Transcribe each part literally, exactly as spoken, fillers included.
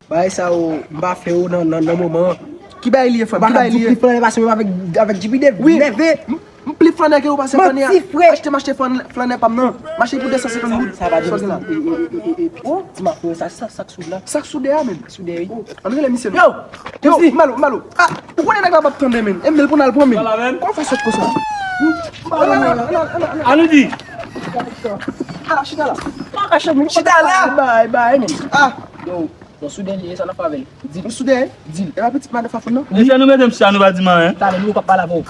Bagay sa yo, m pa fè yo nan, nan, nan moman an. Ki bagay li ye, frè m? Ki bagay li ye? M pli flannè pase menm avèk, avèk J P D, wi, nève. M, m pli flannè ke ou pase flannè a. Manti, frè. Achte m achte flann-, flannè pa m nan. M achte pou de san senkant goud. Sa pa di sa. E, e, e, e, e, piti. Oh, di m ap fè sa, sa, sa k sou la. Sa k sou de a, menm. Sou de, wi. Ann rele misye non. Yo! Yo, Mèlo, Mèlo. Ah, ou konnen nèg la p ap tande, menm. E m pou n al pran, menm. Kòman w fè sòt konsa? Ann, ann, ann, ann, ann. Ann di. Ala, chita la. Chita la. Bay, bay, menm. Ah. Yo, bon, sou dèyè, sa n ap fè avè l? Di l. Sou dèyè? Di l. E pa pitit madan Fafou, non? Mesye, nou mete m chita, nou pa di m anyen. Talè, nou p ap pale avè w.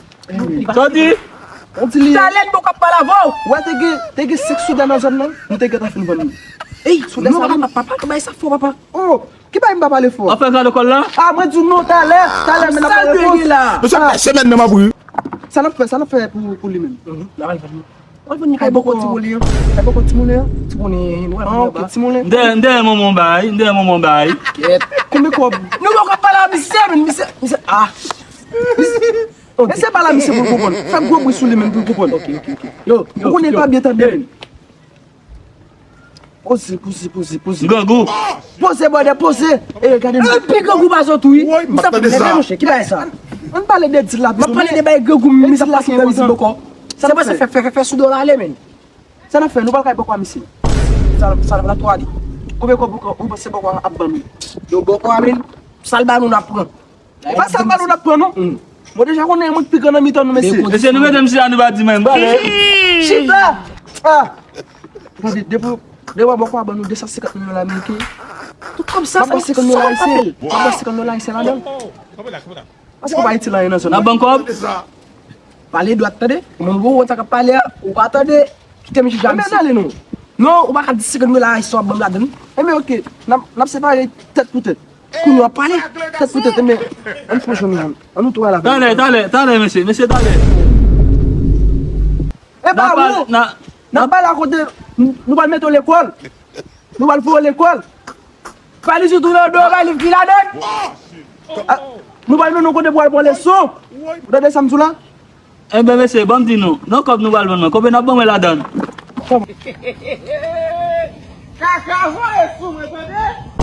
Sa w di? On ti li. Talè, nou p ap pale avè w. Wè, te gen, te gen senk soda nan zòn nan, nou te gentan fin vann li. Ey, soda sa, papa, papa, bay sa fò, papa. Oh! Ki bagay m pa pale fò? W ap fè gade kòl la? Ah, mwen di w non, talè, talè, men n ap fè repons. Sa l gen la? Mesye, pèse mèt nan m ap ri. Sa n ap fè, sa n ap fè pou, pou li menm? N ap al vann li. N ap al vann li kay bòkò timoun li an. Kay bòkò timoun li an? Timoun li, nou al vann li anba. Ah, ok, timoun li. M dèyè, m dèyè manman w bay, m dèyè manman w bay. Kèt. Konbyen kòb? Nou poko pale a misye, men misye, misye, ah. Misye, mesye pale a misye pou l konprann. Fè gwo bri sou li menm pou l konprann. Ok, ok, ok. Yo, yo, ou konnen l pa byen tande menm. Poze, poze, poze, poze. Grangou. Poze, brother, poze. E, gade m. Epi grangou pa sot wi. Woy, m ap tande sa. Monchè, ki bagay sa? Ann pale de dil la. M ap pale de bay grangou, misye ap pase nan mizik bòkò. Sa n ap fè, fè, fè, fè sou do la ale, menm. Sa n ap fè, nou pral kay bòkò a misye. Sa, sa n ap la twò ale. Konbyen kòb ou, ou panse bòkò a ap ban nou? Yo, bòkò a, menm, sa l ba nou, n ap pran. E pa sa l ba nou n ap pran non. Mwen deja konnen mwen k pi gran nan mitan nou, mesye. Mesye, nou mete m chita, nou pa di m anyen, m prale. Chita! Ah! Tande, depi, depi w bòkò a ban nou de san senkant mil dola ameriken. Tout kòb sa, m ap ba w senkant dola ayisyen. M ap ba w senkant dola ayisyen ladan l. Paske w pa itil anyen nan zòn nan. N ap ban kòb? Pale dwat, tande. Mwen, bon, ou konn sa k ap pale a, ou pa tande. Kite m jije a misye. Ann ale non. Non, ou pa ka di senkant mil ayisyen w ap ban m ladan l. Enben, ok, n ap, n ap separe tèt pou tèt. Kounye a w ap pale, tèt pou tèt, men, ann pran jwenn nan. Ann nou tou al avè l. Talè, talè, talè, mesye, mesye, talè. E pa ou! N ap pale akote, nou pral mete w lekòl. Nou pral voye w lekòl. Pa li sitou nan do, pa li fi ladan. Ah, nou pral mennen w kote pou al pran leson. Ou tande sa m di w la? Enben, mesye, ban m di nou, nan kòb nou pral vann mwen, konbyen n ap ban mwen ladan l? Kaka voye sou mwen, tande?